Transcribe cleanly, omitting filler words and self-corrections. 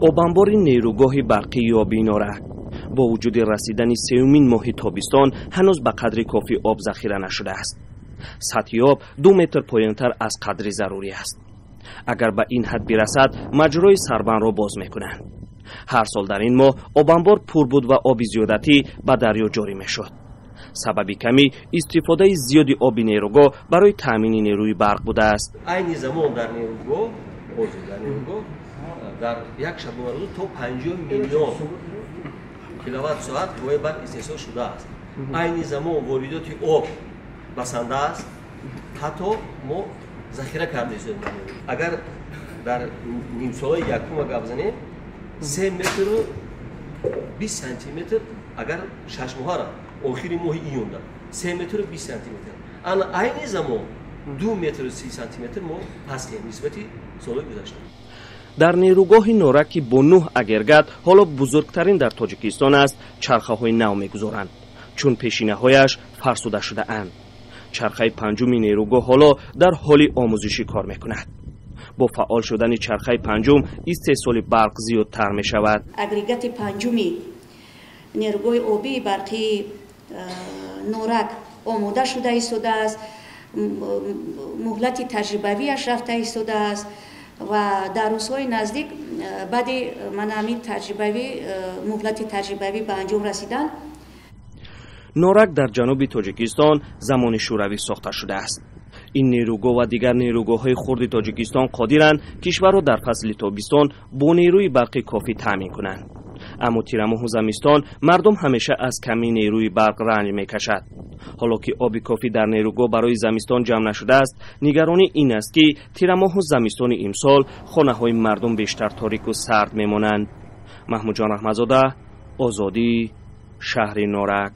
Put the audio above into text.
Обанбори нерӯгоҳи барқии оби Норак бо вуҷуди расидани сеюмин моҳи тобистон ҳанӯз ба қадри кофӣ об захира нашудааст. Сатҳи об 2 метр поёнтар аз қадри зарурӣ аст. Агар ба ин ҳад бирасад, маҷрои сарбандро боз мекунанд. Ҳар сол дар ин моҳ обанбор пур буд ва оби зиёдатӣ ба дарё ҷорӣ мешуд. Сабаби камӣ истифодаи зиёди оби нерӯгоҳ барои таъмини нерӯи барқ будааст. Айни замон дар нерӯгоҳ, ҳозир дар нерӯгоҳ дар як шабонарӯз то 50 миллион киловатт соат қувваи барқ истеҳсол шудааст. Айни замон воридоти об басанда аст, ҳатто мо захира карда истодем. Агар дар нимсолаи якума гап занем, 3 метру 20 сантиметр, агар шашмоҳара охири моҳи июнда 3 метру 20 сантиметр, ана айни замон 2 метру 30 сантиметр мо пастем нисбати солҳои гузашта. Дар нерӯгоҳи Норак, ки бо нӯҳ агрегат ҳоло бузургтарин дар Тоҷикистон аст, чархаҳои нав мегузоранд, чун пешинаҳояш фарсуда шудаанд. Чархаи панҷуми нерӯгоҳ ҳоло дар ҳоли омӯзишӣ кор мекунад. Бо фаъол шудани чархаи панҷум истеҳсоли барқ зиёдтар мешавад. Агрегати панҷуми нерӯгоҳи обии барқии Норак омода шуда истодааст, муҳлати таҷрибавиаш рафта истодааст ва дар рӯзҳои наздик баъди мана ҳамин таҷрибавӣ, муҳлати таҷрибавӣ ба анҷом расидан. Норак дар ҷануби Тоҷикистон замони Шӯравӣ сохта шудааст. Ин нерӯгоҳ ва дигар нерӯгоҳҳои хурди Тоҷикистон қодиранд кишварро дар фасли тобистон бо нерӯи барқи кофӣ таъмин кунанд, аммо тирамоҳу замистон мардум ҳамеша аз камии нерӯи барқ ранҷ мекашад. Ҳоло ки оби кофӣ дар нерӯгоҳ барои замистон ҷамъ нашудааст, нигаронӣ ин аст, ки тирамоҳу замистони имсол хонаҳои мардум бештар торику сард мемонанд. Маҳмудҷон Раҳматзода, Озодӣ, шаҳри Норак.